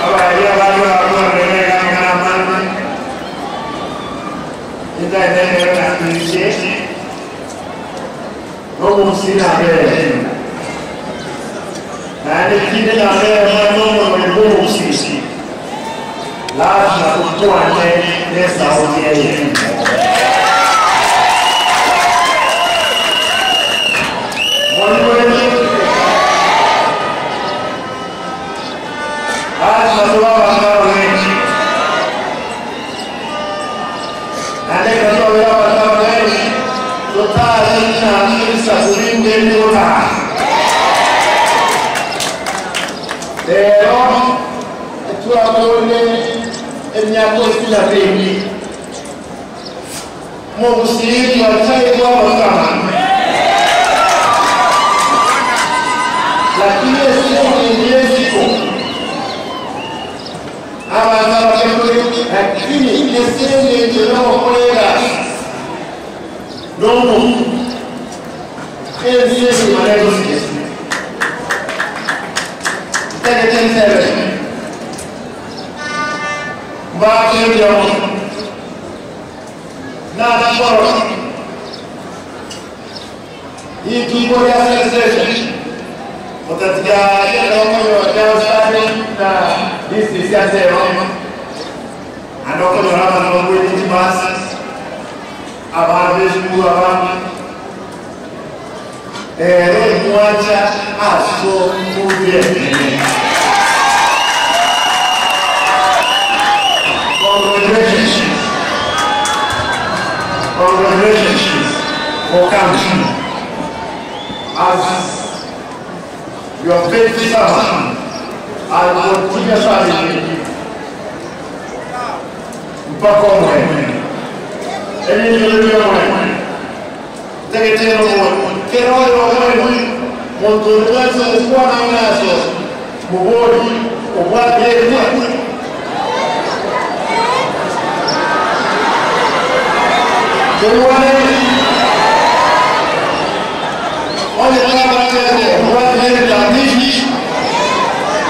Abaria abande bakorire amang'ana amange, intaenenere na inche n'omogusii nambere, naende tinde nambere muna n'omorwani bw'omogusii, lazima tokwane n'esauti eyemo. Monyigwete? Lazima tuba abantu abarungi. Naende ekero twabera abanto abarungi, totare ng'a ebisaku binde mbigotara. Rero twakorire emiaka osina bindi, omogusii twachairwe amatama, lakini ase engencho y'esiko abanto abake tore, lakini ase engencho y'ogokora egasi n'omokia, ense engima negosike. Ntagete ntebe mbake mbuya mono nachikorora rituko ria celebration otatiga ekero okonyora outstanding na district ase ero naende okonyora abanto babwete chibasi abana b'esukuru abande Ere mwancha as'omobere. Congratulations. Congratulations for coming. As your faithful servant, I will continue serving you. Mpaka omwene. Ebintu by'omwene. Ntagete kera oyomo monto onde bwensi ogokwana ang'e ase mobori obwate ekura. Toigwane onye tabwatete obwate ebitambishi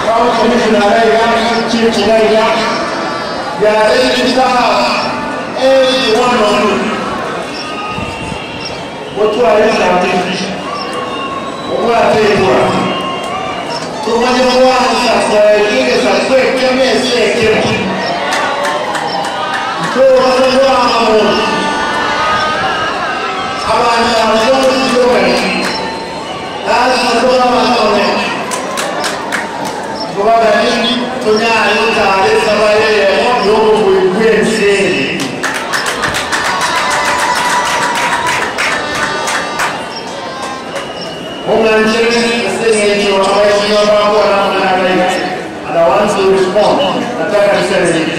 county commissioner iga chief iga they are ready to serve every one of you. Motware ebitambishi obwate ekura tumanye kwanza kwaegereza kwekema ese ekemo ntobasa kwama muntu abantu abazokuzogana lazima tobabakone tubagani tunyayo tare sabayeyemo y'obubui bw'ensi And I want to respond. Nataka niseme hivi.